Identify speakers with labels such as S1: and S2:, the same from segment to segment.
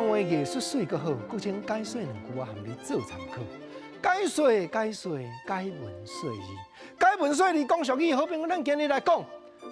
S1: 講話藝術媠閣好，閣請解說兩句，我含你做參考。解說解說解文說字，解文說字講俗語，好比咱今日來講，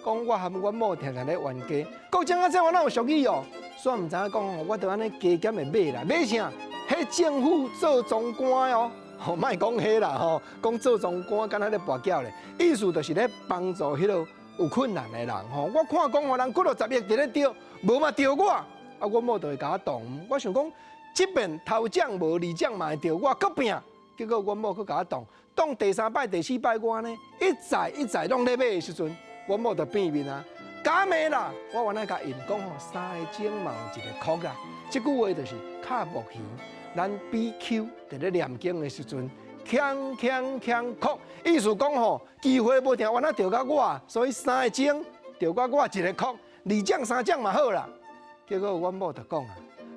S1: 講我含阮某定定咧冤家。閣請啊，這我哪有俗語哦？煞毋知影講，我著按呢加減會買啦，買啥？彼政府做莊官哦，吼，莫講彼啦吼，講做莊官敢若咧跋筊咧，意思就是咧幫助彼个有困難的人吼。我看講予人幾落十億佇咧著，無嘛著我，啊，阮某就會共我擋。我想講，這邊頭獎無，二獎嘛會著我，閣拼。結果阮某閣共我擋，擋第三擺、第四擺，我呢一再一再攏咧買的時陣，阮某就變面啊，敢罵啦！我原來共𪜶講吼，三个鐘嘛有一個箍啦。這句話就是敲木魚，咱比丘佇咧念經的時陣，鏘鏘鏘哭，意思講吼，機會無定原來著共我，所以三个鐘著共我一個箍，二獎三獎嘛好啦。結果阮某就講啊，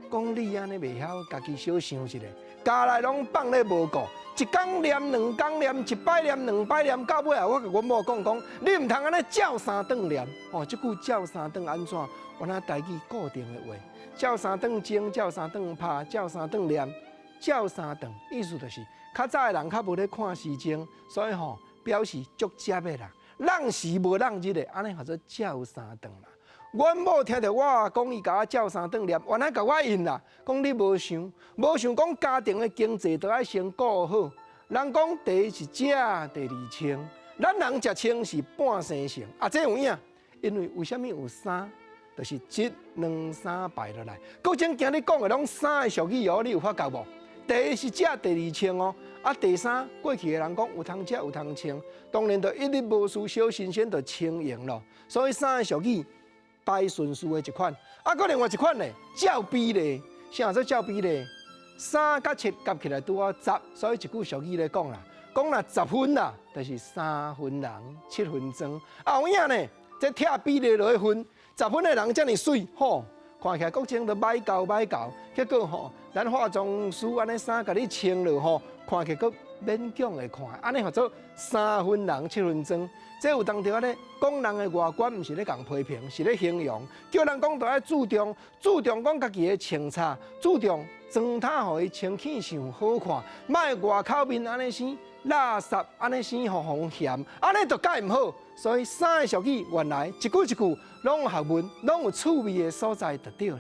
S1: 講你按呢袂曉家己小想一下。家內攏放咧無顧，一工念，兩工念，一擺念，兩擺念，到尾啊，我共阮某講講，你毋通按呢照三頓念哦。這句照三頓按怎？原來台語固定的話，照三頓蒸，照三頓拍，照三頓念，照三頓，意思就是較早的人較無咧看時鐘，所以吼表示足捷的啦，攏時無攏日的，按呢號做照三頓啦。阮某聽著我講，伊共我照三頓念，原來共我應啦。講你無想，無想講家庭的經濟都愛先顧好。人講第一是食，第二穿。咱人食穿是半生成，啊，這有影，因為為啥物有衫？就是一、兩、三排落來。閣前今日講的攏三个俗語哦，你有發覺無？第一是食，第二穿哦。啊，第三過去的人講有通食有通穿，當然就一日無事小神仙就輕盈咯。所以三个俗語排順序的一款，啊，閣另外一款咧，照比例，啥做照比例？三佮七夾起來拄好十，所以一句俗語咧講啦，講若十分啦，就是三分人，七分妝。啊，有影呢，這拆比例落去分，十分的人遮爾媠，吼，看起來國情都歹猴歹猴，結果吼，咱化妝師按呢衫共你穿落吼，看起來閣勉強會看，按呢號做三分人七分妝。這有當著按呢講人的外觀，毋是咧共批評，是咧形容，叫人講著愛注重，注重講家己的穿插，注重妝頭予伊清氣上好看，莫外口面按呢生垃圾，按呢生予予嫌，按呢就蓋毋好。所以三个俗語原來一句一句攏有學問，攏有趣味的所在就對啦。